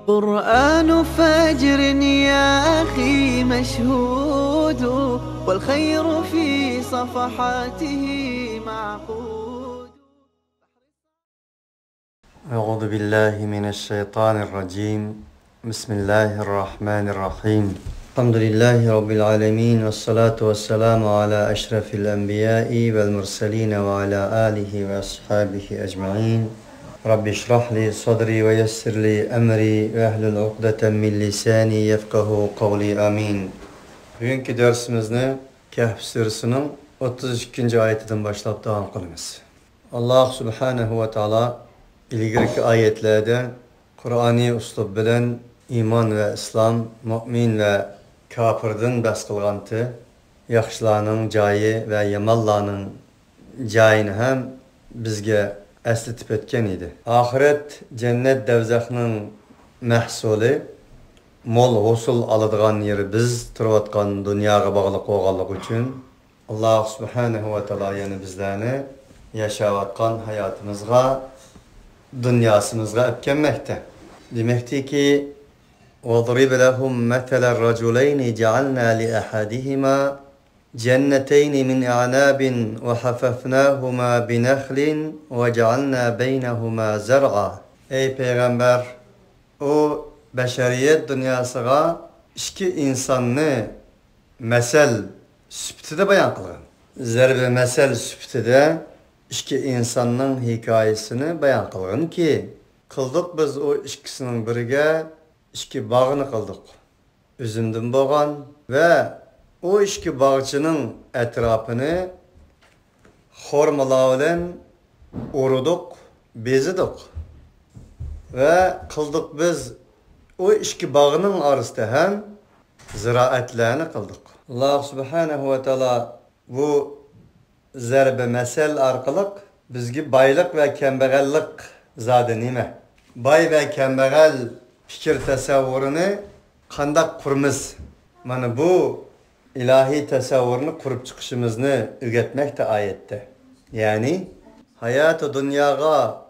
قرآن فجر يا أخي مشهود، والخير في صفحاته معقود. أعوذ بالله من الشيطان الرجيم. بسم الله الرحمن الرحيم. الحمد لله رب العالمين، والصلاة والسلام على أشرف الأنبياء والمرسلين وعلى آله وأصحابه أجمعين. رب اشرح لي صدري ويسر لي أمري واحلل عقدة من لساني يفقه قولي آمين. Bugünkü dersimizni Kehf suresinin 32. Ayetinden başlap devam qilamiz. Allah Subhanahu ve Teala ilgirki ayetlerde Kur'ani uslub bilen iman ve İslam, mümin ve kafirden bas qilgantı, yaxshilarning joyi va yomonlarning joyini ham bizga eslatib o'tgan edi. Oxirat jannat davzaxning mahsuli mo'l husul oladigan yeri biz turayotgan dunyoga bog'liq bo'lganligi uchun Alloh subhanahu va taolo yana bizlarni yashayotgan hayotimizga, dunyosimizga olib kelmoqda. Demakki, وَضْرِبْ لَهُمْ مَثَلَ الرَّجُلَيْنِ جَعَلْنَا لِأَحَدِهِمَا جَنَّتَيْنِ مِنْ أَعْنَابٍ وَحَفَفْنَاهُمَا بِنَخْلٍ وَجَعَلْنَا بَيْنَهُمَا زَرْعًا. Ey Peygamber, o beşeriyet dünyasına iki insanını mesel süptide bayan kılgan. Zerbe mesel süptide iki insanın hikayesini bayan kılgan ki, kıldık biz o ikisinin birge iki bağını kıldık. Üzümdün boğan ve o iki bağçının etrafını xormalar bilen uruduk, bezidik. Ve kıldık biz o iki bağının arasında hem ziraatlerini kıldık. Allah Subhanahu ve Teala bu zerbe mesel arkalık bizge baylık ve kembeğellik zadı nime? Bay ve kembeğel fikir tasavvurini qandaq qurmiz? Mana bu ilahi tasavvurni qurib chiqishimizni o'rgatmoqda oyatda. Ya'ni hayot dunyoga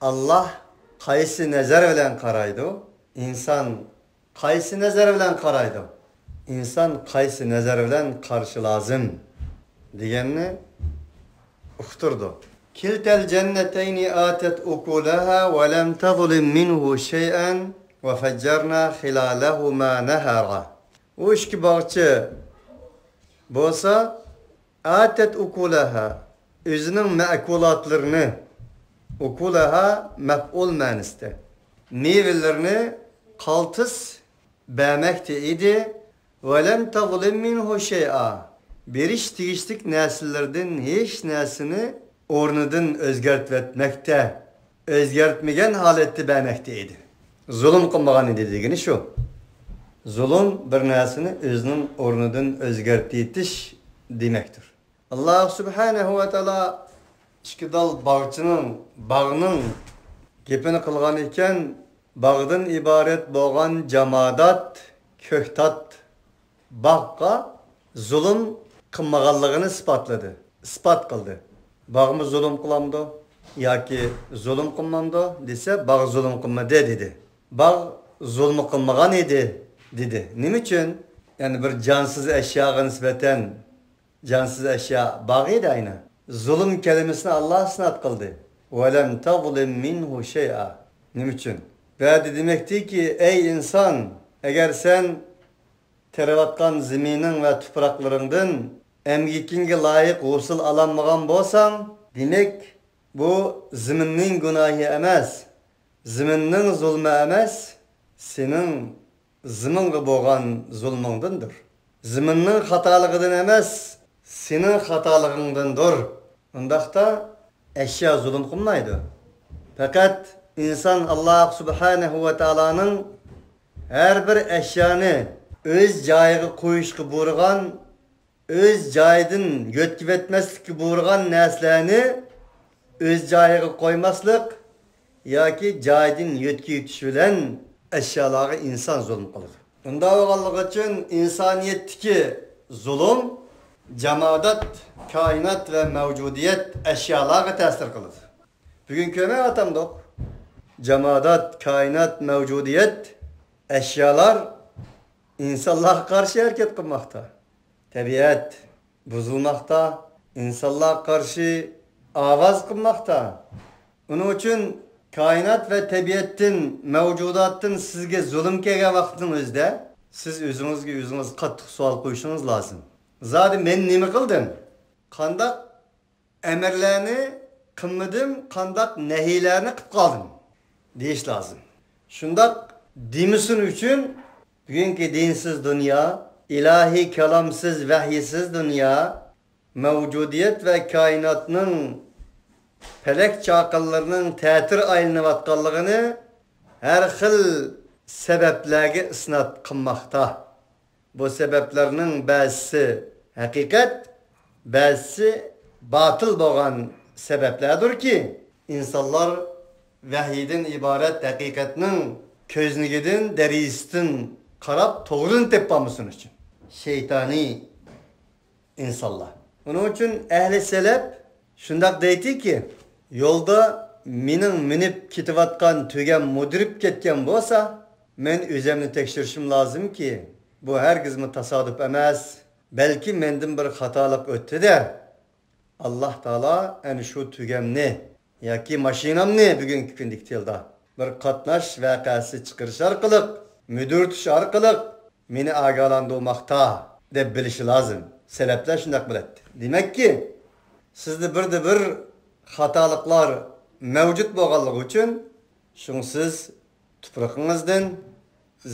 Alloh qaysi nazar bilan qaraydi? İnsan qaysi nazar bilan qaraydi? İnsan qaysi nazar bilan qarashi lozim deganni uqtirdi. Kiltal jannatayni atat ukulaha va lam tazlim minhu shay'an ve feccerna hilalehuma nehara. O iki bağçı bolsa atet ukulaha, özünün ma'kulatlarını, ukulaha mef'ul maniste, meyvelerini kaltıs bermekte idi. Ve lem tazlim minhu şey'a. Beriş tegishlik narsalardan hech narsani o'rnidan o'zgartmekte, o'zgartmagan holatda bermekte idi. Zulüm qilmagan edi degani shu. Zulüm bir narsani o'zining o'rnidan o'zgartirish demakdir. Alloh subhanahu va taolo ikki dal bog'chining, bog'ning gapini qilgan ekan, bog'dan iborat bo'lgan jamodat, ko'ktat bog'ga zulm qilmaganligini isbotladi, isbot qildi. Bog'mi zulm qilamdi yoki zulm qilmamdi desa, bog' zulm qilmadi dedi. Bog' zulm qilmagan edi dedi. Nima uchun? Ya'ni bir jonsiz ashyoga nisbatan jonsiz ashyo bog' edi ayni. Zulm kalimasini Alloh sinat qildi. Va lam tazlim minhu shay'a. Nima uchun? Va demakdiki, ey inson, agar sen terayotgan zemining va tuproqlaringdan emgikingga loyiq g'usul ololmagan bo'lsang, demak bu zeminning gunohi emas, zeminning zulmi emas, sening ziminga bo'lgan zulmingdandir. Ziminning xatoligidan emas, sening xatoligingdandir. Undaqda ashyo zulm qilmaydi. Faqat inson Alloh subhanahu va taoloning har bir ashyoni o'z joyiga qo'yishga buyurgan, o'z joyidan yo'tkib etmaslikka buyurgan narsalarni o'z joyiga qo'ymaslik yoki joyidan yo'tkib yetish bilan ashyolarga inson zulm qiladi. Unda bo'lganligi uchun insoniyatdagi zulm jamoat, koinot va mavjudiyat ashyolarga ta'sir qiladi. Bugun ko'rmay atamdiq. Jamoat, koinot, mavjudiyat Eşyalar insanlara karşı hareket qilmoqda. Tabiat buzulmoqda, insanlar karşı avaz qilmoqda. Onun için kainat ve tabiattin, mevcudattin sizga zulm kelgan vaqtning o'zida siz o'zingizga o'zingiz qattiq savol qo'yishingiz lozim. Zodi men nima qildim? Qandaq emirlarni qilmadim, qandaq nahiylarni qilib qoldim deyish lozim. Shundoq demisin uchun bugungi dinsiz dunyo, ilahiy kalomsiz, vahysiz dunyo, mavjudiyat va koinotning felak chaqinlarining ta'tir aylanayotganligini har xil sebeplerge isnat qilmoqda. Bu sebeplerning ba'zisi haqiqat, ba'zisi batıl bo'lgan sebeplerdirki, insanlar vahiydan iborat haqiqatning ko'znigidan, derisidan qarab to'g'rini tepolmasin uchun shaytoniy insanlar. Uning uchun ahli salaf shundoq deydiki, yo'lda mening minib ketayotgan tugam mudirib ketgan bo'lsa, men o'zimni tekshirishim lozimki, bu hargizmi tasodif emas, balki mendan bir xatolik o'tdi-da. Alloh taolo ana shu tugamni yoki mashinamni bugungi kundagi tilda bir qatnash voqeasi chiqarish orqali, müdürtüş orqali meni ogohlantirmoqda deb bilishi lozim. Salaflar shundoq biladi. Demakki, sizda birda bir xatoliklar mavjud bo'lganligi uchun shunsiz tuproqingizdan,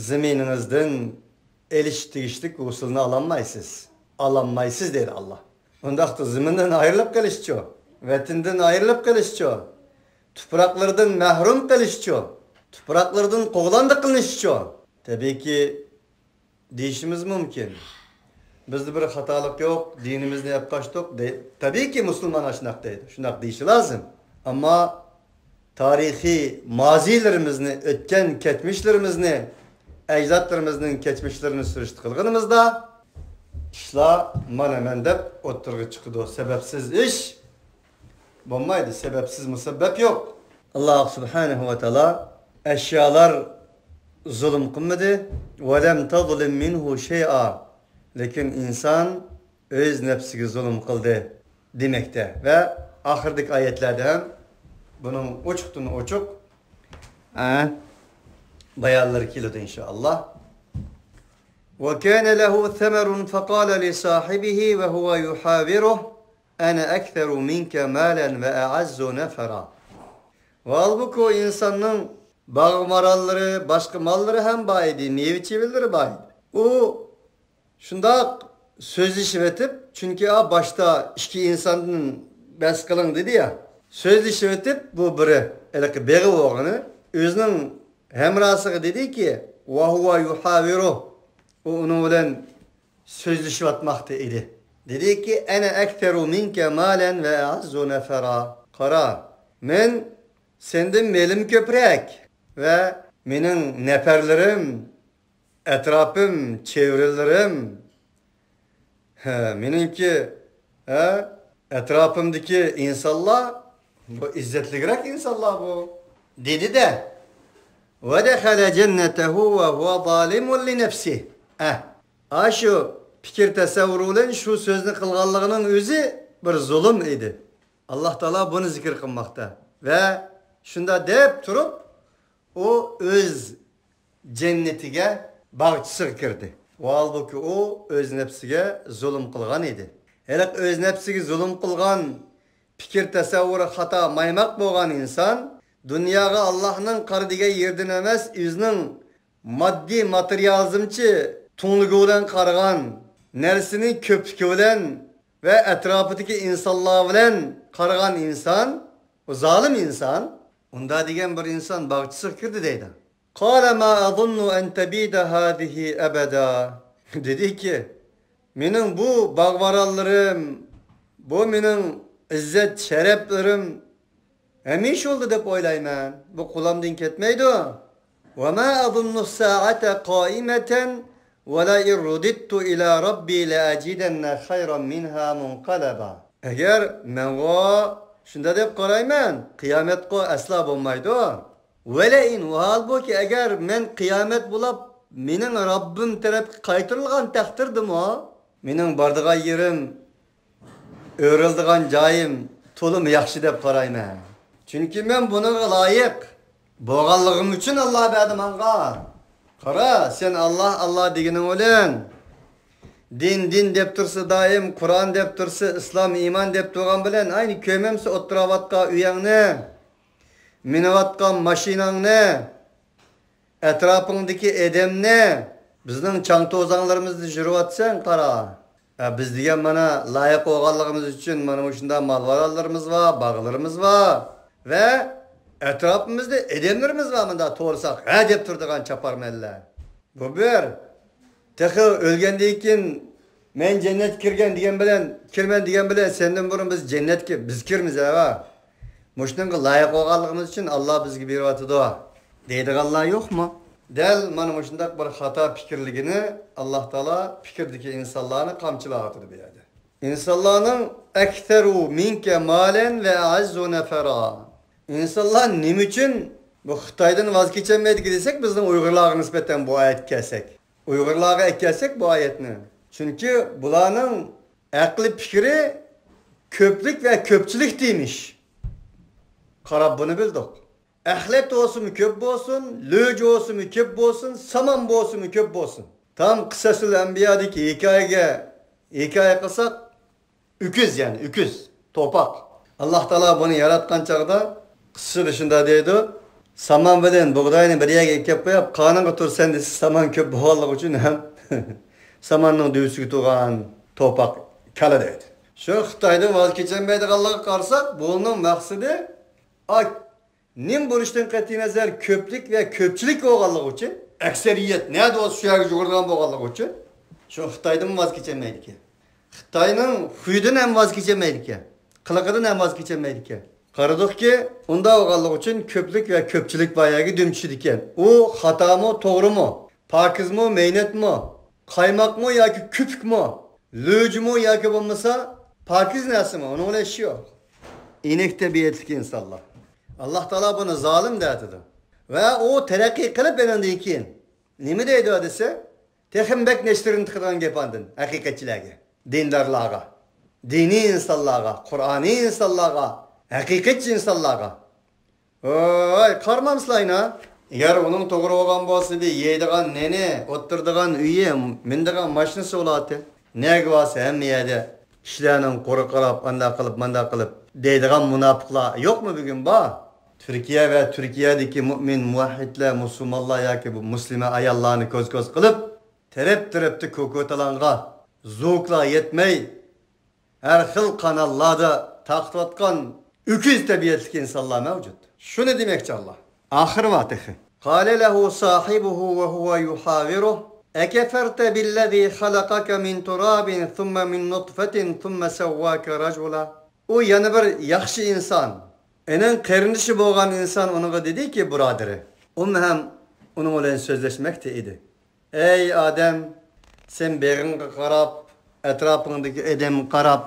zeminingizdan elish tegishlik usulini ololmaysiz. Ololmaysiz dedi Alloh. Undaqda zemindan ayrilib qolishchi, vatandan ayrilib qolishchi, tuproqlardan mahrum qilishchi, tuproqlardan qo'g'landi qilinishchi. Tabiiyki deyishimiz mumkin. Bizda bir xatolik yo'q, dinimizni yeb qochdik. Tabiiyki musulmon shundoq deydi. Shundoq deyishi lozim. Ammo tarixiy moziylarimizni, o'tgan ketmishlarimizni, ecdatlarımızın keçmişlerini sürüştü qilganimizda ishlar mana men deb o'ttirg'i chiqdi. Sebepsiz ish bo'lmaydi, sebepsiz musabbab yo'q. Alloh subhanahu va taolo eşyalar zulm qilmadi. Va lam tazlim minhu shay'a. Lekin inson o'z nafsiga zulm qildi demekte ve axirdagi oyatlarda ham bunun ochiqdan ochiq bayanları keladi inşallah. وَكَانَ لَهُ ثَمَرٌ فَقَالَ لِصَاحِبِهِ وَهُوَ يُحَاوِرُهُ أَنَا أَكْثَرُ مِنْكَ مَالًا وَأَعَزُّ نَفَرًا. Halbuki o insanın bağ maralları, başka malları hem var idi, meyve çivileri var idi. O şundaq sözleşip, çünkü a başta iki insanın bes kılın dedi ya, sözleşip bu biri, elaki beği oğlanı, özünün hemrasıga dedi ki, وَهُوَ يُحَاوِرُهُ. O onun bilen sözleşip atmakta idi. Dedi ki, اَنَا اَكْتَرُ مِنْكَ مَالًا وَاَعَزُّ نَفَرًا. Kara, men senden melim köprek ve menin neferlerim, etrafım, çevrelerim, meninki etrafımdaki insanlar, bu izzetligrek insanlar bu. Dedi de, وَدَخَلَ جَنَّتَهُ وَهُوَ ظَالِمٌ لِنَفْسِهِ. Şu fikir tasavvuru bilan şu sözni qilganligining o'zi bir zulm edi. Allah Teala bunu zikr qilmoqda ve shunda deb turib o o'z cennetiga, bag'chisiga kirdi. Halbuki o o'z nafsiga zulm qilgan edi. Hali o'z nafsiga zulm qilgan, fikr tasavvuri xato, maymoq bo'lgan inson dunyoga Allohning qara degan yerdan emas, o'zining maddiy materializmchi tungligi bilan qaragan, narsaning ko'pligi bilan va atrofidagi insonlar bilan qaragan inson, o zalim inson, unda degan bir inson bag'chisiga kirdi deydi. Qala ma azunnu an tabida hadihi abada. Dedi ki, mening bu bag'varallarım, bu mening izzat sharaflarim hemiş oldu deb o'ylayman. Bu qo'lamdan ketmaydi. Va ma azunnu saata qoimatan va la irudittu ila robbi la ajidanna khayran minha munqalaba. Agar men shunda deb qarayman, qiyomatga aslo bo'lmaydi. Veleyn halbuki eğer men kıyamet bulap mening Rabbim tarafga qaytarilgan taqdirdim o, mening bordigan yerim, o'rildigan joyim to'lim yaxshi deb qarayman. Chunki men bunga loyiq bo'lganligim uchun Alloh berdi menga. Qara, sen Allah Allah deganing bilan din din deb tursa doim, Qur'on deb tursa, islom iymon deb turgan bilan ayni ko'mamsa o'tiravatqa uyingni, minayotgan mashinangni, etrofingdagi edemni, bizning chang to'zonlarimizni yuriyotsan qara. Biz degan mana loyiq bo'lganligimiz uchun mana shunday malvarlarimiz bor, bog'larimiz bor va etrofimizda edemlarimiz bor, bunda to'g'risak ha deb turadigan chaparmanlar. Bu bir texi o'lgandan keyin men jannatga kirgan degan bilan, kirman degan bilan sendan burun biz jannatga biz kirmiz ha. Mushunga loyiq bo'lganligimiz uchun Alloh bizga beryotidi. Deydiganlar yo'qmi? Dal mana shunday bir xato fikrligini Alloh taolo fikrdagi insonlarni qamchilayotidi bu yerda. İnsanlarning aktaru minka malen va azzu nafara. İnsanlar nima uchun bu Xitoydan voz kecholmaydi desak, bizning Uyg'urlarga nisbatan bu oyat kelsak. Uyg'urlarga kelsak bu oyatni. Chunki bularning aqli fikri ko'plik va ko'pchilik deymish. Qarab buni bildik. Axlat olsun ko'p bo'lsin, lo'j olsun ko'p bo'lsin, saman bo'lsin ko'p bo'lsin. Tam Qissasul Anbiyodagi hikoyaga hikoya qilsak, öküz yani öküz, to'poq. Alloh taolo buni yaratgan chog'da qissada shunday deydi: saman bilan bug'doyni bir yerga ekib qo'yib, qonunga tursan desa, saman ko'p bo'lganligi uchun ham samanning duvisiga turgan to'poq kala deydi. Shu Xitoydan voz kecholmaydiganlarga qarasak, buning maqsadi nim bo'lishdan qat'iy nazar ko'plik va ko'pchilik bo'lganligi uchun, aksariyat nada bo'lsa shu yerga yugurgan bo'lganligi uchun shu Xitoydan voz kecholmaydi ekan. Xitoyning xuyidan ham voz kecholmaydi ekan, qilig'idan ham voz kecholmaydi ekan. Qaradikki, unda bo'lganligi uchun ko'plik va ko'pchilik boyagi dum tushadi ekan. U xatomi, to'g'rimi, pokizmi, mehnatmi, qaymoqmi yoki ko'pikmi, lo'jmi yoki bo'lmasa pokiz narsami, uning bilan ishi yo'q. Inek tabiatli insonlar. Alloh taolo buni zolim deydi. Va u taraqqiy qilib berandan keyin nima deydi desa, texmbek neshtirini tiqadigan gap andin haqiqatchilarga, dindorlarga, diniy insonlarga, Qur'oniy insonlarga, haqiqatchi insonlarga. Oy, qarmamsizlarni. Agar uning to'g'ri bo'lgan bo'lsa, bir yeydigan neni, o'tirdigan uyi, mindigan mashinasi bo'ladi. Nega bo'lsa hamma yerda kishilarning qo'ri qarab, anda qilib, manda qilib deydigan munofiqlar yo'qmi bugun bor? Türkiye ve Türkiye'deki mümin, muvahhidler, musulmonlar yoki bu muslima ayollarni ko'z-ko'z qilib, terep-terepti ko'kotalangan, zuqlar yetmay, har xil kanallarda taqtiyotgan öküz tabiatli insonlar mavjud. Shuni demakchi Alloh. Oxir vaqti. Qala lahu sahibuhu va huwa yuhawiruhu akafarta billazi khalaqaka min turabin thumma min nutfatin thumma sawwaka rajula. U yana bir yaxshi inson. Enin qarindishi bo'lgan inson uningga dediki, birodari. U ham uning bilan so'zlashmoqda edi. Ey odam, sen beg'ingga qarab, atrofingdagi odamga qarab,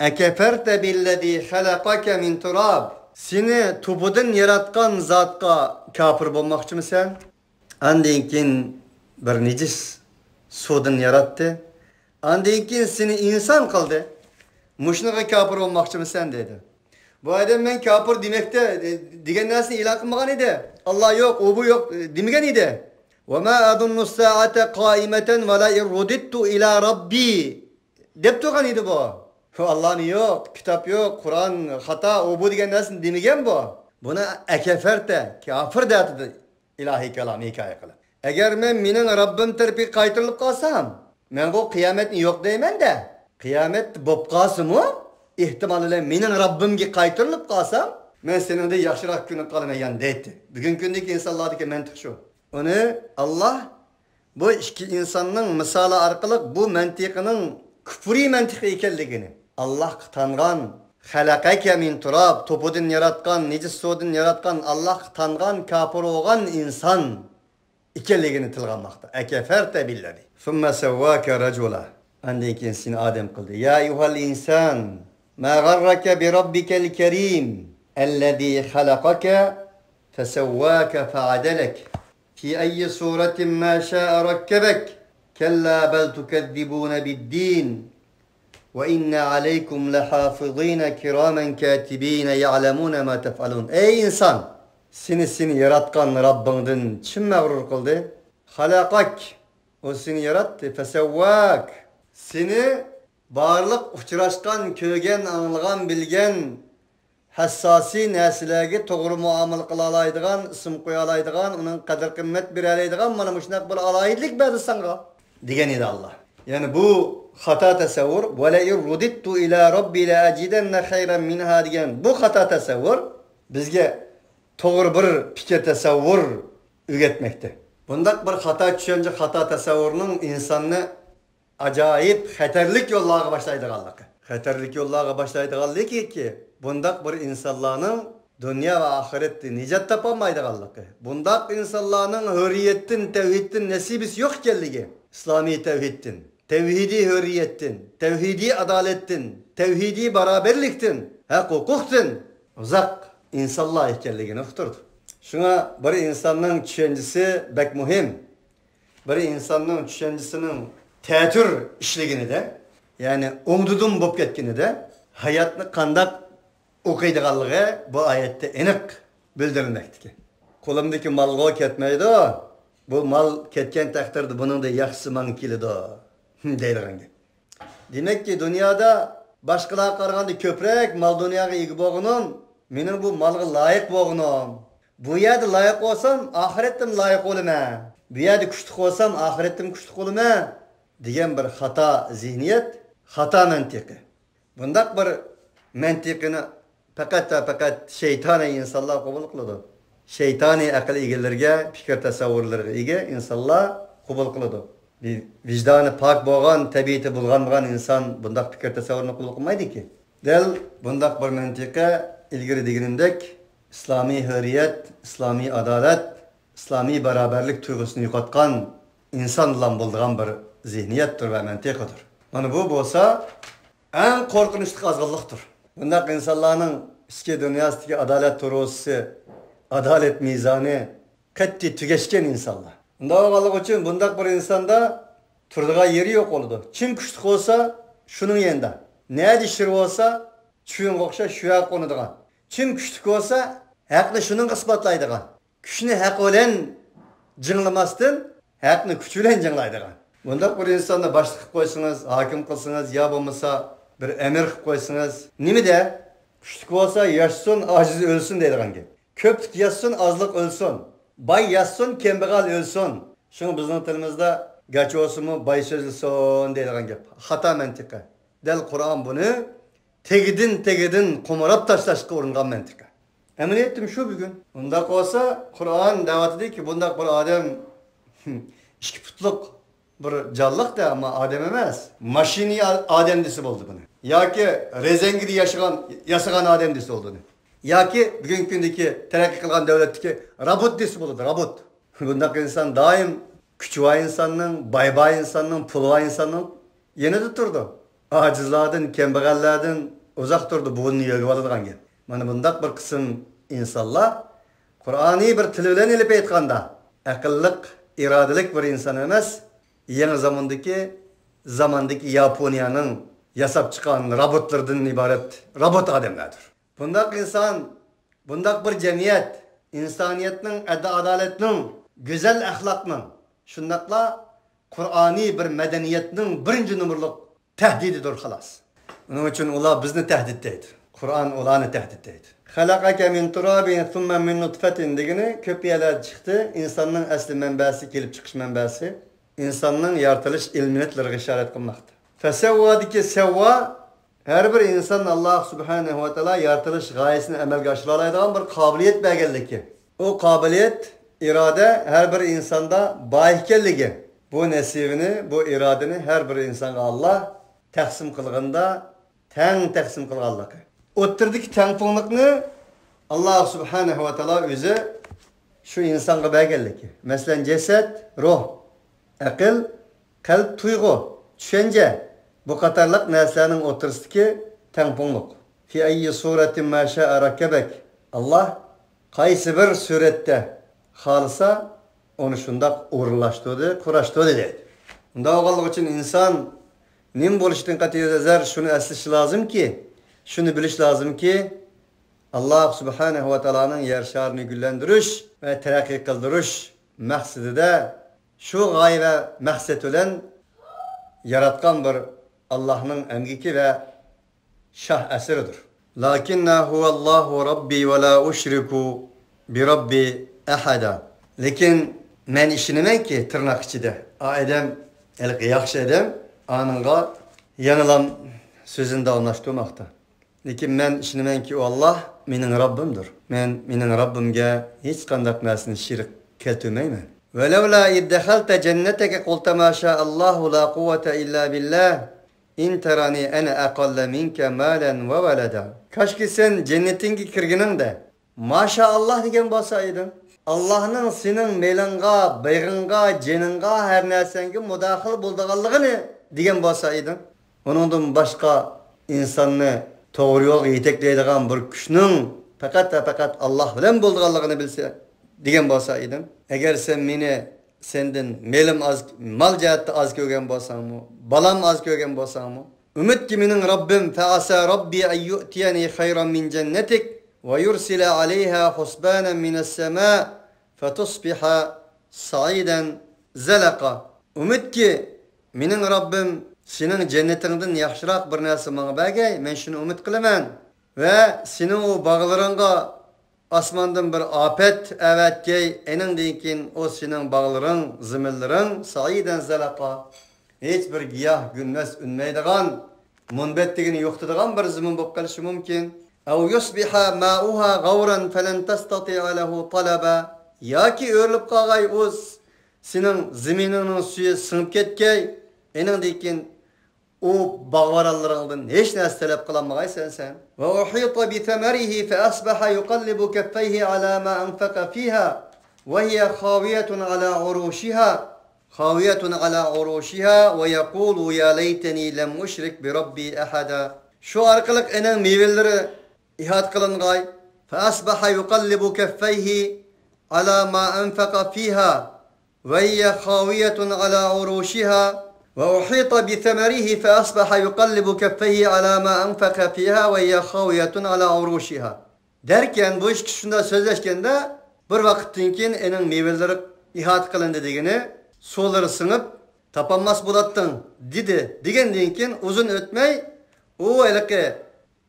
akafarta billazi khalaqaka min turab. Seni tubudan yaratgan zotga kofir bo'lmoqchimisan? Andan keyin bir nejis suvdan yaratdi. Andan keyin seni inson qildi. Mushunga kofir bo'lmoqchimisan dedi. Bu adam men kofir demakda degan narsani e'lon qilmagan edi. Alloh yo'q, u bu yo'q demagan edi. Va ma adunnu saata qoimatan va la irudittu ila robbi deb turgan edi bu. Allohni yo'q, kitob yo'q, Qur'on xato, u bu degan narsani demagan bu. Buni akafarta, kofir dedi ilohiy kalom hikoya qilib. Agar men mening Robbim tarafiga qaytarilib qolsam, men bu qiyomatni yo'q deyman-da. Qiyomat bo'lib qolsa-mu, ehtimol bilan mening Robbimga qaytarilib qolsam, men seningdek yaxshiroq kuni qolaman deydi. Bugungi kundagi insonlardagi mantiq shu. Uni Alloh bu ikki insonning misoli orqali bu mantiqining kufriy mantiqi ekanligini, Alloh tangan, xalaqaka min turab, to'pudan yaratgan, nejis suvdan yaratgan, Alloh tangan kofir bo'lgan inson ekanligini tilga olmoqda. Akafarta billazi thumma sawwaka rajula. Andan keyin seni odam qildi. Ya ayyuhal inson, ma g'arraka bi robbikal karim allazi xalaqaka فسواك فعدلك في أي صورة ما شاء ركبك كلا بل تكذبون بالدين وإن عليكم لحافظين كراما كاتبين يعلمون ما تفعلون. Ey insan! Seni yaratgan Rabbingdan kim mağrur qildi? Halakak. O seni yarattı. Fesevvak. Seni barlıq uçraşqan, kögen, anlagan, bilgen hassasi нәрселәргә to'g'ri muomala qila oladigan, ism qo'ya oladigan, uning qadr qimmat bera oladigan mana shunday bir alohidlik berdi sanga degan edi Alloh. Ya'ni bu xato tasavvur va la irudittu ila robbi la ajidanna khayran minha degan bu xato tasavvur bizga to'g'ri bir fikr tasavvur o'rgatmoqda. Bundaq bir xato tushuncha, xato tasavvurning insonni ajoyib xatarlik yo'llarga boshlaydiganligi. Xatarlik yo'llarga boshlaydiganligiki, bundaq bir insonlarning dunyo va oxiratda nijot topolmaydiganligi, bundaq insonlarning hurriyatdan, tavhiddan nasibisi yo'q ekanligi, islomiy tavhiddan, tavhidiy hurriyatdan, tavhidiy adolatdan, tavhidiy barobarlikdan, haq-huquqdan uzoq insonlar ekanligini uqtirdi. Shunga bir insonning tushunchasi bek muhim. Bir insonning tushunchasining ta'tir ishliginida, ya'ni o'ngdudum bo'lib ketganida hayotni qandoq o'qiydiganligi bu oyatda aniq bildirilmoqda. Qo'limdagi molga ketmaydi, bu mol ketgan taqdirda buningda yaxshisi menga keladi deydigan gap. Demakki, dunyoda boshqalarga qaraganda ko'proq mol dunyoga ega bo'lganim, mening bu molga loyiq bo'lganim, bu yerda loyiq bo'lsam, oxiratda loyiq bo'laman, bu yerda kuchli bo'lsam, oxiratda kuchli bo'laman degan bir xato zihniyat, xato mantiqi. Bundaq bir mantiqini faqat va faqat shaytoniy insonlar qabul qiladi. Shaytoniy aql egalariga, fikr tasavvurlarga ega insonlar qabul qiladi. Vijdoni pok bo'lgan, tabiati bulg'anmagan inson bundaq fikr tasavvurni qabul qilmaydiki. Dal bundaq bir mantiqa ilgari deganimdek islomiy hurriyat, islomiy adolat, islomiy barobarlik tuyg'usini yo'qotgan inson bilan bo'lgan bir zihniyatdir va mantiqadir. Mana bu bo'lsa eng qo'rqinchli ozg'inlikdir. Bundaq insonlarning ichki dunyosidagi adolat to'ruvchisi, adolat mezoni qat'iy tugashgan insonlar. Unda bo'lganligi uchun bundaq bir insonda turadigan yeri yo'q bo'ladi. Kim kuchli bo'lsa, shuning yanida. Nima shir bo'lsa, shunga o'xshash shu yoqqa qo'nadigan. Kim kuchli bo'lsa, haqni shuning isbotlaydigan. Kuchni haq bilan jinglamasdan, haqni kuch bilan jinglaydigan. Bundaq bir insonni boshliq qilib qo'ysangiz, hokim qilsangiz, yo bo'lmasa bir emir qilib qo'ysangiz, nimada kuchli bo'lsa yashsin, ojiz o'lsin deydigan gap. Ko'plik yashsin, ozliq o'lsin. Bay yashsin, kambag'al o'lsin. Shuni bizning tilimizda gach bo'lsinmi, bay so'zilsin deydigan gap. Xato mantiqa. Dal Qur'on buni tegidin qo'mirab tashlashga uringan mantiqa. Amaliyotim shu bugun. Undaq bo'lsa, Qur'on da'vatidiki, bundaq bir odam ikki putliq bir jonliq da, ammo odam emas. Mashina odam desa bo'ldi buni. Yoki rezangida yasagan odam desa bo'ldi buni. Yoki bugungi kundagi taraqqiy qilgan davlatdagi robot desa bo'ladi, robot. Bundaq inson doim kuchi bor insonning, boy insonning, puli bor insonning yanida turdi. Acizlardan, kambag'allardan uzoq turdi, buni yo'lga oladigan gap. Mana bundaq bir qism insonlar Qur'oniy bir til bilan elib aytganda, aqlliq, irodalik bir inson emas, yangi zamondagi Yaponiyaning yasab chiqqan robotlardan iborat robot odamlardir. Bundaq inson, bundaq bir jamiyat insoniyatning, adolatning, go'zal axloqning, shundaqla Qur'oniy bir madaniyatning birinchi nomerlik tahdididir xolos. Uning uchun ular bizni tahdidlaydi. Qur'on ularni tahdidlaydi. Xalaqaka min turabin thumma min nutfatin degani ko'p yerlarda chiqdi. Insonning asli manbasi, kelib chiqish manbasi, insonning yaratilish ilmiyatlariga ishorat qilmoqda. Fasavvadiki savva har bir inson Alloh subhanahu va taolo yaratilish g'oyasini amalga oshira oladigan bir qobiliyat berganligi. U qobiliyat, iroda har bir insonda bor ekanligi. Bu nasibini, bu irodani har bir insonga Alloh taqsim qilganda tang taqsim qilganligi. O'ttirdiki tangpunlikni Alloh subhanahu va taolo o'zi shu insonga berganligi. Masalan, jasad, ruh, aql, qalb, tuyg'u, tushuncha bu qatorliq narsalarning o'tirisidagi tangpunlik. Fi ayyi suratin ma sha'a rakkabak. Alloh Qaysi bir suratda xohlasa, uni shundoq o'rinlashtirdi, qurashtirdi deydi. Unda bo'lganligi uchun inson nim bo'lishidan qat'iy nazar shuni eslashi lozimki, shuni bilish lozimki, Alloh subhanahu va taoloning yer sharini gullantirish va taraqqiy qildirish maqsadida shu g'oya va maqsad bilan yaratgan bir Allohning emgiki va şah eseridir. Lakinna huvallahu rabbi ve la uşriku bi rabbi ahada. Lekin men ishonamanki tırnak ichida adam ilk yaxshi odam aningga yanilam so'zini davomlashtirmoqda. Lekin men ishonamanki u Alloh mening Robbimdir. Men mening Robbimga hech qanday narsani shirik keltirmayman. Ve levla iddehalte cenneteke kulte ma şa'allahu la kuvvete illa billah. İn terani ene aqalle minke malen ve veleda. Kaşki sen cennetinge kirginingde maşallah degan bo'lsa eding. Allohning sening melinga, beg'ingga, jiningga, har narsangga mudaxil bo'lganligini degan bo'lsa eding. Uningdan boshqa insonni to'g'ri yo'lga yetaklaydigan bir kuchning faqat va faqat Alloh bilan bo'lganligini bilsa degan bo'lsa eding. Agar sen meni sendan melim az, mal jihatda oz ko'rgan bo'lsangmi, balam oz ko'rgan bo'lsangmi, umidki mening Robbim fa asa robbi ay yu'tiyani khayran min jannatik va yursila alayha husbanan minas sama fatusbiha sa'idan zalaqa. Umidki mening Robbim sening jannatingdan yaxshiroq bir narsa menga bergay, men shuni umid qilaman va sening u bog'laringga osmondan bir ofat avatgay, eningdan keyin o sening bog'laring, zaminlaring sa'idan zalaqa, hech bir giyoh gulmas unmaydigan, munbatligini yo'qotadigan bir zamin bo'lib qolishi mumkin. Aw yusbiha ma'uha g'awran falan tastati'a lahu talaba. Yoki o'rilib qolgay, u sening zaminingning suyi singib ketgay, eningdan keyin u bog'varonlaringdan hech narsa talab qilolmagaysan sen. Va uhita bi thamarihi fa asbaha yuqallibu kaffayhi ala ma anfaqa fiha va hiya khawiyatun ala urushiha khawiyatun ala urushiha va yaqulu ya laytani lam ushrik bi robbi ahada. Shu orqali ening mevalari ihot qilingay. Fa asbaha yuqallibu kaffayhi ala ma anfaqa fiha va hiya khawiyatun ala urushiha وأحيط بثمره فأصبح يقلب كفيه على ما أنفق فيها وهي خاوية على عروشها. Derken bu iş şunda sözleşkende bir vaqtdan keyin ening mevalari ihot qilindi degani suvlari singib tapanmas bo'latding dedi degandan keyin uzun o'tmay u haligi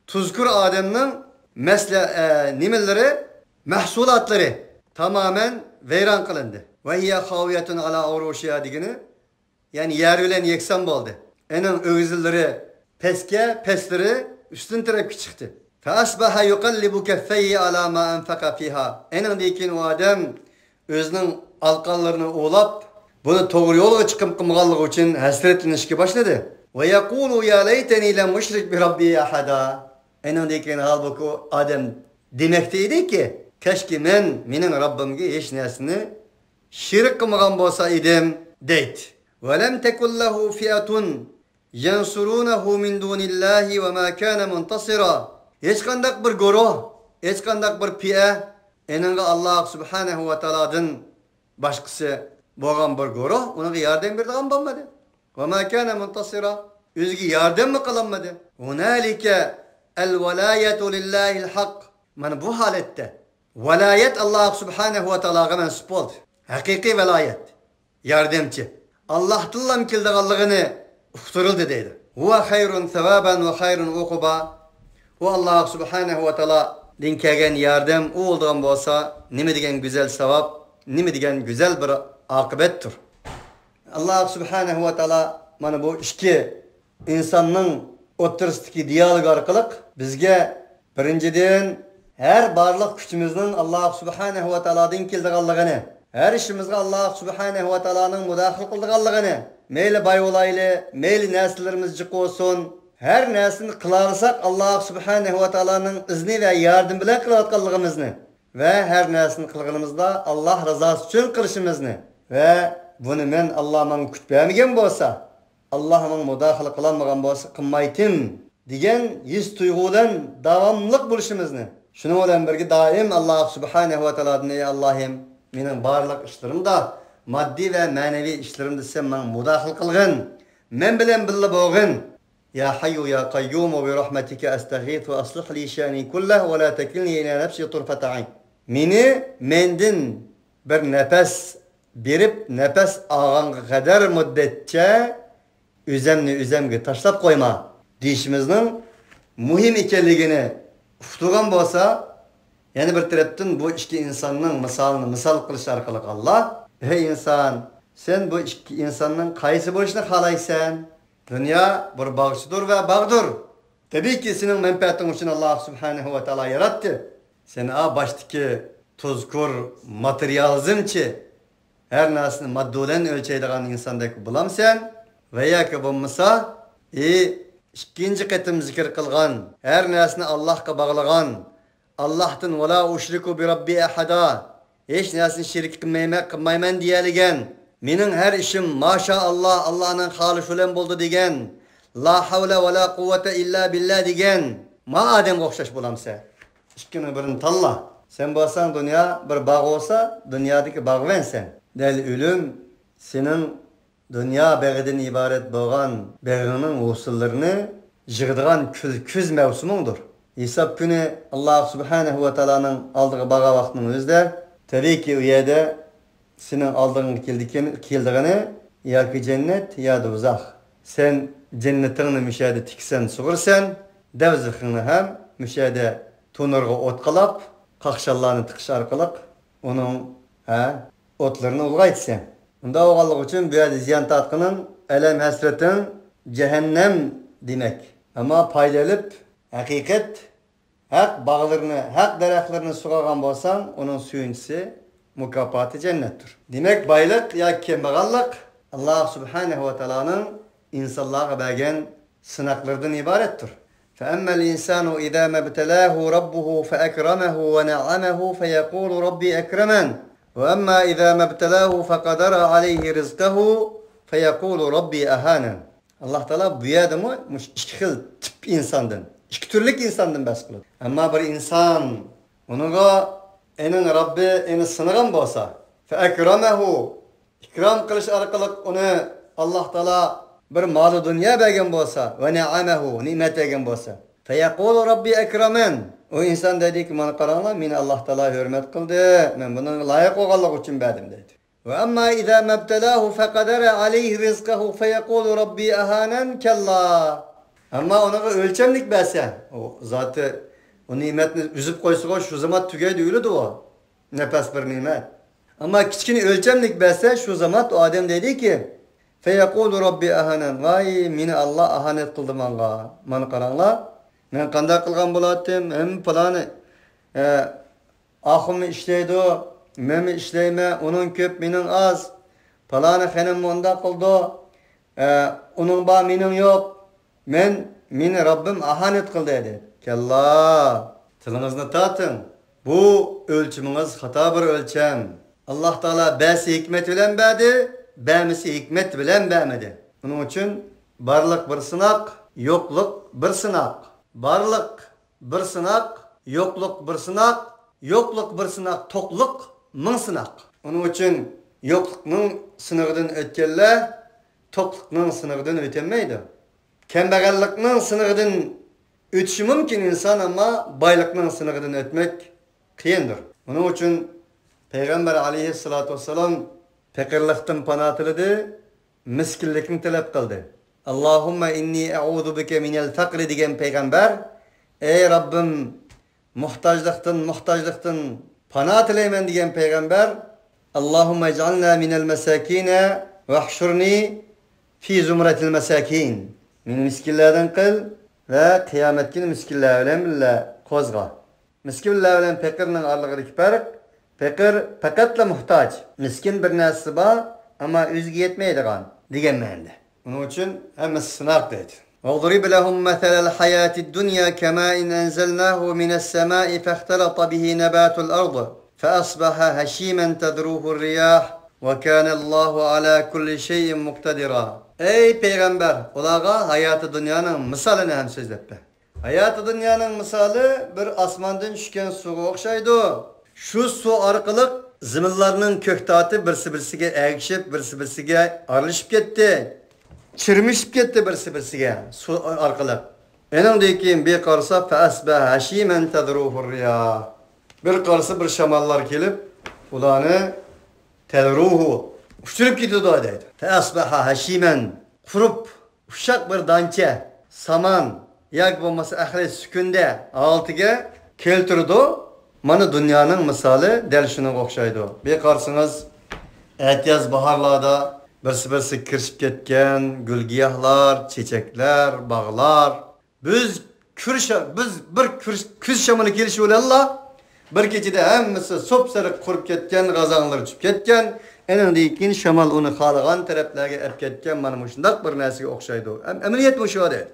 tuzkur odamning masla nimalari mahsulotlari tamamen vayron qilindi. Va hiya khawiyatun ala urushiha degani yani yer bilan yekson bo'ldi. Ening o'g'izlari pastga, pastlari ustun tarafga chiqdi. Fa asbaha yuqallibu kaffayhi ala ma anfaqa fiha. Eningdan keyin u odam o'zining alqonlarini o'lab, buni to'g'ri yo'lga chiqib qilmaganligi uchun hasratlanishga boshladi. Va yaqulu ya laytani lam ushrik bi robbi ahada. Eningdan keyin holbuki odam demakda ediki, kashki men mening Robbimga hech narsani shirik qilmagan bo'lsa edim deydi. ولم تكن له فئة ينصرونه من دون الله وما كان منتصرا. Hech qandaq bir guruh, hech qandaq bir fi'a eningga Alloh subhanahu va taolodan boshqasi bo'lgan bir guruh unga yordam beradigan bo'lmadi. Va ma kana muntasira, o'ziga yordammi qilolmadi. Hunalika al-valayatu lillahil haqq. Mana bu holatda viloyat Alloh subhanahu va taologa mansub bo'ldi. Haqiqiy viloyat, yordamchi. Allah'tan keldiganligini uqtirildi deydi. Huwa khayrun thawaban va khayrun uquba. U Alloh subhanahu va taolodan kelgan yordam u bo'lgan bo'lsa, nima degan go'zal savob, nima degan go'zal bir oqibatdir. Alloh subhanahu va taolo mana bu ikki insonning o'rtasidagi dialog orqali bizga birinchidan har barliq kuchimizning Alloh subhanahu va taolodan keldiganligini, har ishimizga Alloh subhanahu va taoloning mudaxil qilganligini, mayli boy bo'layli, mayli narsalarimiz jiq bo'lsin, har narsani qilarsak Alloh subhanahu va taoloning izni va yordami bilan qilayotganligimizni va har narsani qilganimizda Alloh rizosi uchun qilishimizni va buni men Alloh menga kuch bermagan bo'lsa, Alloh menga mudaxil qilolmagan bo'lsa qilmaydim degan his tuyg'udan davomliq bo'lishimizni, Şunuň bilen birge daim Allah subhanahu ve teala'dan ey Allah'ım mening barlıq işlerimde maddi ve manevi işlerimde sen bana müdahil qılgın. Men bilen birle bolgın. Ya hayyu ya kayyumu bi rahmetike estağit ve aslih li şani kullah ve la tekilni ila nefsi turfata ayn. Meni mendin bir nefes berip nefes alğanğa kadar müddetçe özemni özemge taşlap koyma deyişimizning muhim ekanligini uqtirgan bo'lsa, yana bir tarafdan bu ikki insonning misolini misol qilish orqali Allah, ey inson, sen bu ikki insonning qaysi bo'lishini xohlaysan? Dunyo bir bog'chidir va bog'dir. Tabiiyki sening manfaating uchun Alloh subhanahu va taolo yaratdi. Sen a baştaki tuzkur materializmchi, her narsani madda bilan o'lchaydigan insandek bo'lamsan va yoki bo'lmasa, ikkinchi qatim zikr qilgan, her narsani Allohga bog'lagan, Allohdan va la ushriku bi robbi ahada, hech narsani shirk qilmayman deyaligan, mening har ishim maşaalloh Allohning xohlashi bilan bo'ldi degan, la havla va la quvvata illa billah degan ma odamga o'xshash bo'lamsan. Ikkini birini tanla. Sen bo'lsang dunyo bir bog' bo'lsa, dunyodagi bog'vansan. Dal o'lim sening dunyo bag'idan iborat bo'lgan bag'ingning usullarini yig'digan kuz mavsumingdir. Hisob kuni Alloh subhanahu va taoloning oldiga borgan vaqtning o'zida tabiiyki u yerda sening oldingga keldigani yoki jannat yo do'zax. Sen jannatingni mushada tiksan, sug'ursan, davzixingni ham mushada to'nirga o't qalab, qaqshallarni tiqish orqali uning o'tlarini ulg'aytsan. Unda bo'lganligi uchun bu yerda ziyon tortqining alam hasrating jahannam demak. Ammo foydalanib haqiqat haq bog'larini, haq daraxtlarini sug'argan bo'lsang, uning suyunchisi mukofoti jannatdir. Demak, boylik yoki kambag'allik Alloh subhanahu va taoloning insonlarga bergan sinoqlaridan iboratdir. فأما الإنسان إذا ما ابتلاه ربه فأكرمه ونعمه فيقول ربي أكرمن وأما إذا ما ابتلاه فقدر عليه رزقه فيقول ربي أهانن. Allah Teala bu yerdemi ikki xil tip insandan, ikki türlük insandan bahs qiladi. Ammo bir inson uningga ening Robbi eni sinagan bo'lsa, فأكرمه ikrom qilish orqali uni Alloh Taolo bir moli dunyo bergan bo'lsa va ni'amahu ne'mat bergan bo'lsa, fayaqulu robbi akraman. U inson deydiki, mana qaranglar, meni Alloh taolo hurmat qildi, men buni loyiq bo'lganligi uchun berdim deydi. Va amma iza mabtalahu faqadara alayhi rizqahu fayaqulu robbi ahanan kalla. Ammo unga o'lchamlik bersa, u zoti u ne'matni uzib qo'ysa, shu zamon tugaydi, o'ladi u. Nafas bir ne'mat. Ammo kichkina o'lchamlik bersa, shu zamon u odam deydiki, feyekulu Rabbi ahanen. Vay meni Allah ahanet qildi manga. Mana qaranglar. Men qanday qilgan bo'lardim? Hem falani ahim ishlaydi, men ishlayman, uning ko'p, mening oz. Falani xonim unda qildi. Uning bor, mening yo'q. Men meni Rabbim ahanet qildi dedi. Kalla. Tilingizni torting. Bu o'lchimingiz xato bir o'lcham. Alloh taolo ba'zi hikmat bilan berdi, ba'misi hikmet bilan bermedi. Buning uchun barliq bir sinoq, yo'qlik bir sinoq. Barliq bir sinoq, yo'qlik bir sinoq, yo'qlik bir sinoq, to'qlik ming sinoq. Buning uchun yo'qlikning sinog'idan o'tganlar to'qlikning sinog'idan o'tolmaydi. Kambag'allikning sinog'idan o'tishi mumkin inson, ammo boylikning sinog'idan o'tmak qiyindir. Buning uchun Payg'ambar alayhissalatu vassalom faqirlikdan panoh tiladi, miskinlikni talab qildi. Allohumma inni a'udhu bika minal faqri degan payg'ambar, ey Robbim, muhtojlikdan panoh tilayman degan payg'ambar, Allohumma ij'alna minal masakina vahshurni fi zumratil masakin. Meni miskinlardan qil va qiyomat kuni miskinlar bilan birga qo'zg'a. Miskinlar bilan faqirning oralig'idagi farq, faqir faqatla muhtoj, miskin bir narsasi bor, ammo o'ziga yetmaydigan degan ma'noda. Buning uchun hammasi sinoq deydi. وَاضْرِبْ لَهُمْ مَثَلَ الْحَيَاةِ الدُّنْيَا كَمَاءٍ أَنْزَلْنَاهُ مِنَ السَّمَاءِ فَاخْتَلَطَ بِهِ نَبَاتُ الْأَرْضِ فَأَصْبَحَ هَشِيمًا تَذْرُوهُ الرِّيَاحُ وَكَانَ اللّٰهُ عَلَى كُلِّ شَيْءٍ مُقْتَدِرًا. Ey Peygamber, ularga hayatı dünyanın misalini hem sözlep be. Hayatı dünyanın misali bir osmondan tushgan suvga o'xshaydi. Shu suv orqali zaminlarning ko'ktati birsi-birsiga agishib, birsi-birsiga aralashib ketdi. Chirmishib ketdi birsi-birsiga suv orqali. Eningdan keyin bir qarasa fa hashiman tadruhu riyah. Bir qarasa bir shamallar kelib ularni tadruhu uchirib ketadi deydi. Fa asbaha hashiman qurib uşak bir dancha saman yoki bo'lmasa ahli sukunda oltiga keltirdi. Mana dunyoning misoli dal shunga o'xshaydi. Bir qarasangiz aytyaz bahorlarda birsi-birsi kirishib ketgan gul-giyohlar, chechaklar, bog'lar biz bir kuz shamoli kelishi bilan bir kechada hammasi so'p-sariq qurib ketgan, g'azonlar tushib ketgan. Eningdan keyin shamol uni xohlagan taraflarga olib ketgan. Mana shundoq bir narsaga o'xshaydi. Amaliyat shu deydi.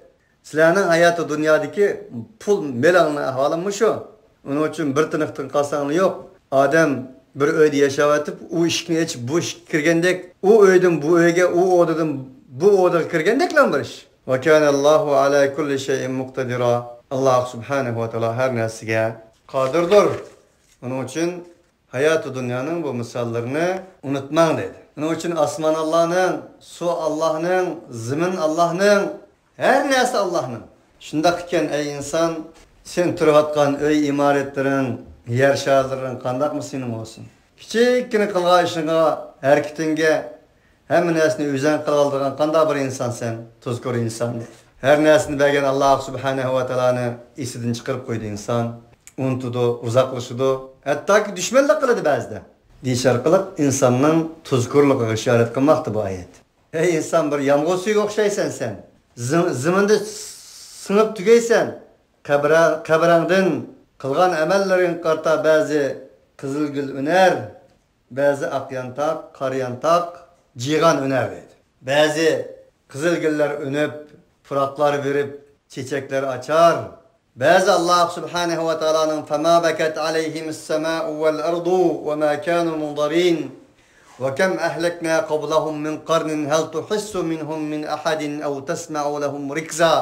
Sizlarning hayoti dunyodagi pul melangning ahvoli shu. Uning uchun bir tiniqdan qolsanglar yo'q. Odam bir uyda yashayotib, u eshikni ochib, bu eshikka kirgandek, u uydan bu uyga, u odadan bu odaga kirgandek bir ish. Va kanallohu ala kulli shay'in muqtadira. Alloh subhanahu va taolo har narsaga qodirdir. Uning uchun hayoti dunyoning bu misollarini unutmang dedi. Uning uchun osmon Allohning, suv Allohning, zamin Allohning, har narsa Allohning. Shundoq ekan ey inson, sen turayotgan uy imoratlaring, yer sharlaring qandaqmi sening bo'lsin. Kichikgina qilgan ishingga, harakatingga hamma narsani o'zing qila oladigan qanday bir insonsan, tuzkur inson dedi. Har narsani bergan Alloh subhanahu va taoloni esidan chiqarib qo'ydi inson. Unutadi, uzoqlashadi, hattoki dushmanlik qiladi ba'zida. Deyish orqali insonning tuzkurligiga ishorat qilmoqda bu oyat. Ey inson, bir yomg'ir suviga o'xshaysan sen. Zaminda singib tugaysan. Qabrangdan qilgan amallaring qarta ba'zi qizil gul unar, ba'zi oq yantoq, qora yantoq, jig'an unar deydi. Ba'zi qizil gullar unib, puroqlar berib, chechaklar ochar. Ba'zi Alloh subhanahu va taoloning fama bakat alayhimus samaa'u wal ardu va ma kanu munzarin va kam ahlakna qablahum min qarnin hal tuhissu minhum min ahadin aw tasma'u lahum rikza.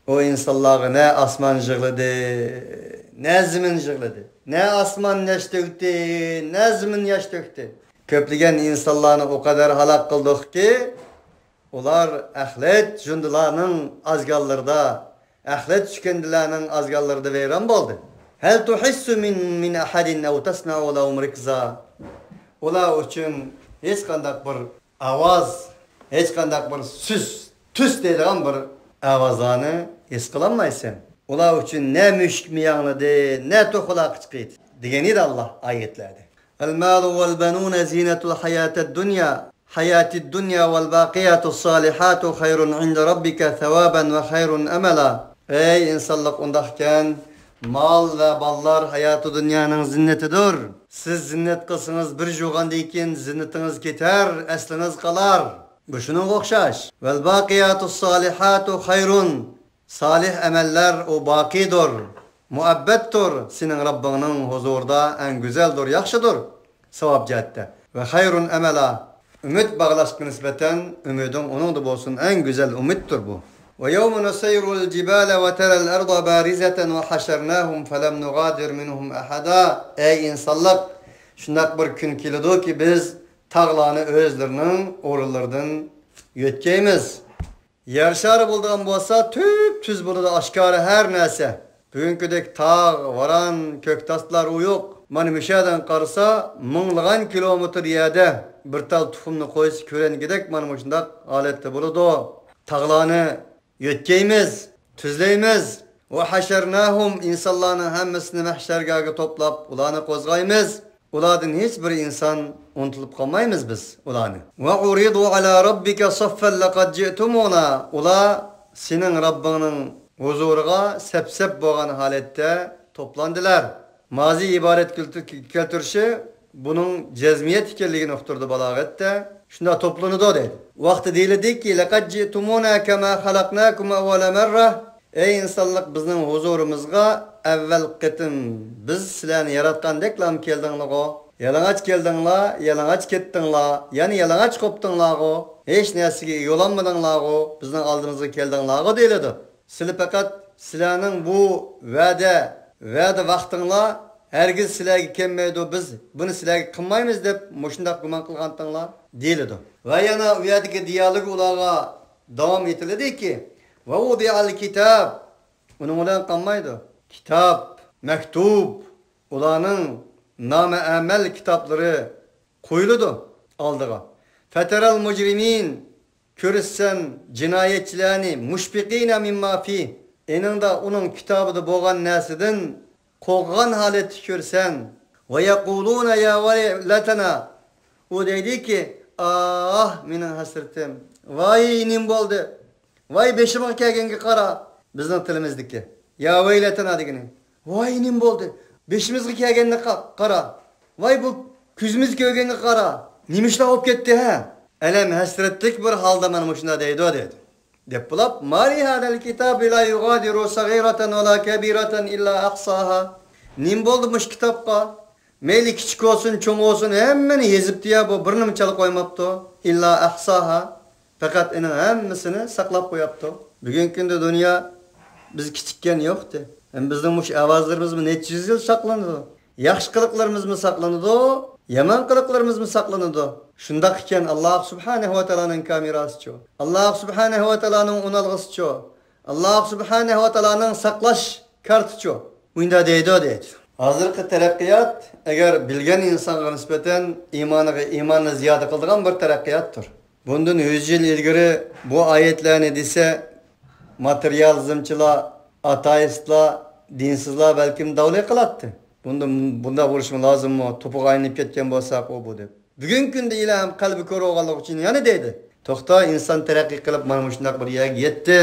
O insanlarga ne osmon yig'ladi, ne zamin yig'ladi, ne osmon yosh to'kdi, ne zamin yosh to'kdi. Ko'plagan insonlarni o qadar halok qildikki, ular axlat jundilarning ozganlarida, axlat tushgandilarning ozganlarida vayron bo'ldi. Hal tuhissu min ahadin aw tasma'u lahum rikza. Ular uchun hech qanday bir ovoz, hech qanday bir so'z, tus deydigan bir ovozlarni his qilolmaysan. Ular uchun ne mushuk miyangladi, ne to'qilaq chiqdi degan edi Alloh oyatlarda. El-malu vel-banun zinatul hayatid dunya, hayatid dunya vel baqiyatus solihatu khayrun inda robbika thawaban va khayrun amala. Ey insonlar, undaqkan mal va ballar hayoti dunyoning zinnatidir. Siz zinnat qilsangiz bir jo'g'andan keyin zinnatingiz ketar, aslingiz qolar. Bu shunga o'xshash. Vel baqiyatus solihatu khayrun. Salih amallar o baqidir, muabbatdir. Sening Robbingning huzurida eng go'zaldir, yaxshidir savob jihatda. Va khayrun amala. Umid bog'lashga nisbatan umiding uningda bo'lsin, eng go'zal umiddir bu. Va yawma nusayrul jibala va taral arda barizatan va hasharnahum falam nugadir minhum ahada. Ey insonlar, shundoq bir kun keladiki, biz tog'larni o'zlarining o'rinlaridan yo'tkaymiz. Yer shari bo'lgan bo'lsa, tüp tuz bo'ladi oshkora har narsa. Bugünküdek tog', varan, ko'ktaslar u yo'q. Mana mushadan qarasa, minglagan kilometr yerda bir tal tuxumni qo'ysa ko'rangidek mana shundoq holatda bo'ladi. Tog'larni yo'tkaymiz, tuzlaymiz. Va hasharnahum, insonlarni hammasini mahsharga to'plab, ularni qo'zg'aymiz. Ulardan hech bir inson unutilib qolmaymiz biz ularni. Va uridu ala robbika saffan laqad ji'tumuna. Ular sening Robbingning huzuriga sap-sap bo'lgan holatda to'plandilar. Mazi iborat keltirishi bunun cezmiyet ekanligini uqtirdi balog'atda. Shunda to'planadi deydi. Vaqti deyildiki, laqad ji'tumuna kama xalaqnakum awwala marra. Ey insonlar, bizning huzurimizga avval qitim biz sizlarni yaratgandek lam keldinglar. Yalang'och keldinglar, yalang'och ketdinglar, ya'ni yalang'och qopdinglar. Hech narsaga yo'lanmadinglar, bizning oldimizga keldinglar deyiladi. Sizlar faqat Sizlarning bu va'da vaqtinglar hergiz sizlarga kelmaydi, biz buni sizlarga qilmaymiz deb mushundaq gumon qilgantinglar deyiladi. Va yana u yerdagi dialog ularga davom etiladiki, va udial kitob, uning bilan qolmaydi. Kitob, maktub, ularning nomi amal kitoblari qo'yiladi oldiga. Fataral mujrimin, ko'rsan jinoyatchilarni, mushfiqina mimma fi, eningda uning kitobida bo'lgan narsadan qo'rqqan holatda ko'rsan. Va yaquluna ya vaylatana, u deydiki, ah mening hasratim, voy nim bo'ldi, voy beshimga kelganga qara, bizning tilimizdiki ya vaylatana degani, voy nim bo'ldi, beshimizga kelganda qara, voy bu ko'zimiz ko'rganga qara, nima ishlar bo'lib ketdi ha, alam hasratlik bir holda mana shunday deydi dedi. Deb bulab, mali hadal kitabi la yugadiru sag'iratan va la kabiratan illa ahsaha. Nim bo'ldi mush kitobga? Mayli kichik olsun, cho'ng olsun, hammani yezibdi ya, bu bir nima chala qo'ymabdi. Illa ahsaha. Faqat uning hammasini saqlab qo'yapti. Bugungi kunda dunyo biz kichikkan yo'qdi. Hem bizning mush ovozlarimizmi necha yuz yil saqlanadi? Yaxshi qiliqlarimizmi saqlanadi? Yomon qiliqlarimizmi saqlanadi? Shundaq ekan Alloh subhanahu va taoloning kamerasichu, Alloh subhanahu va taoloning unalg'isichu, Alloh subhanahu va taoloning saqlash kartichu. Unda deydi deydi. Hozirgi taraqqiyot agar bilgan insonga nisbatan iymoniga iymonni ziyoda qiladigan bir taraqqiyotdir. Bundan 100 yil ilgari bu oyatlarni desa materializmchilar, ateistlar, dinsizlar balkim davlat qiladi. Bunda bo'lishmi lozimmi? To'pig'i aylanib ketgan bo'lsak u bu deb. Bugungi kunda ilohim qalbi ko'r bo'lganligi uchun yana deydi. To'xta, inson taraqqiy qilib mana shunday bir yerga yetdi.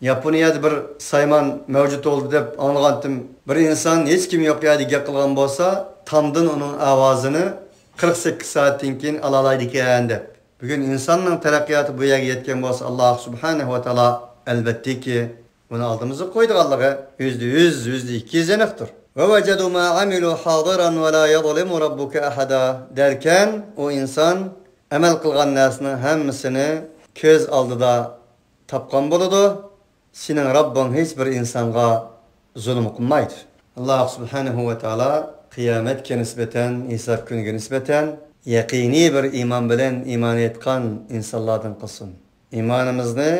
Yaponiyada bir sayman mavjud oldi deb anglagandim. Bir inson hech kim yo'q yerda gap qilgan bo'lsa, tamdan uning ovozini 48 soatdan keyin ola oladi ekan deb. Bugun insonning taraqqiyoti bu yerga yetgan bo'lsa, Alloh subhanahu va taolo albattaki buni oldimizga qo'ydiganligi %100, %200 aniqdir. Ve vecedu ma amilu hadiran ve la yadlimu rabbuka ahada derken o insan emel qilgan narsani hammasini ko'z oldida topgan bo'ladi. Sening Robbing hech bir insonga zulm qilmaydi. Alloh subhanahu va taolo qiyomatga nisbatan, hisob kuniga nisbatan yaqiniy bir iymon bilan iymon etgan insonlardan qilsin. Iymonimizni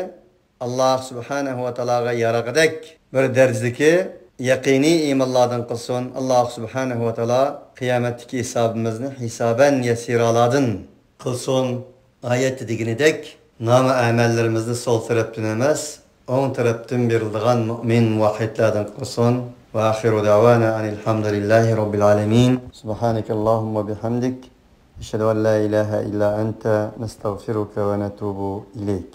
Alloh subhanahu va taologa yarag'idek bir darajadagi yaqiniy iymonlardan qilsin. Alloh subhanahu va taolo qiyomatdagi hisobimizni hisoban yasiralardan qilsin. Oyatda deganidek, nomi amallarimizni so'l tarafdan emas, o'ng tarafdan beriladigan mo'min muvahhidlardan qilsin. Va axiru da'wana anilhamdulillahi robbil alamin. Subhanakallahumma bihamdik. Ashhadu an la ilaha illa anta nastag'firuka va natubu ilayk.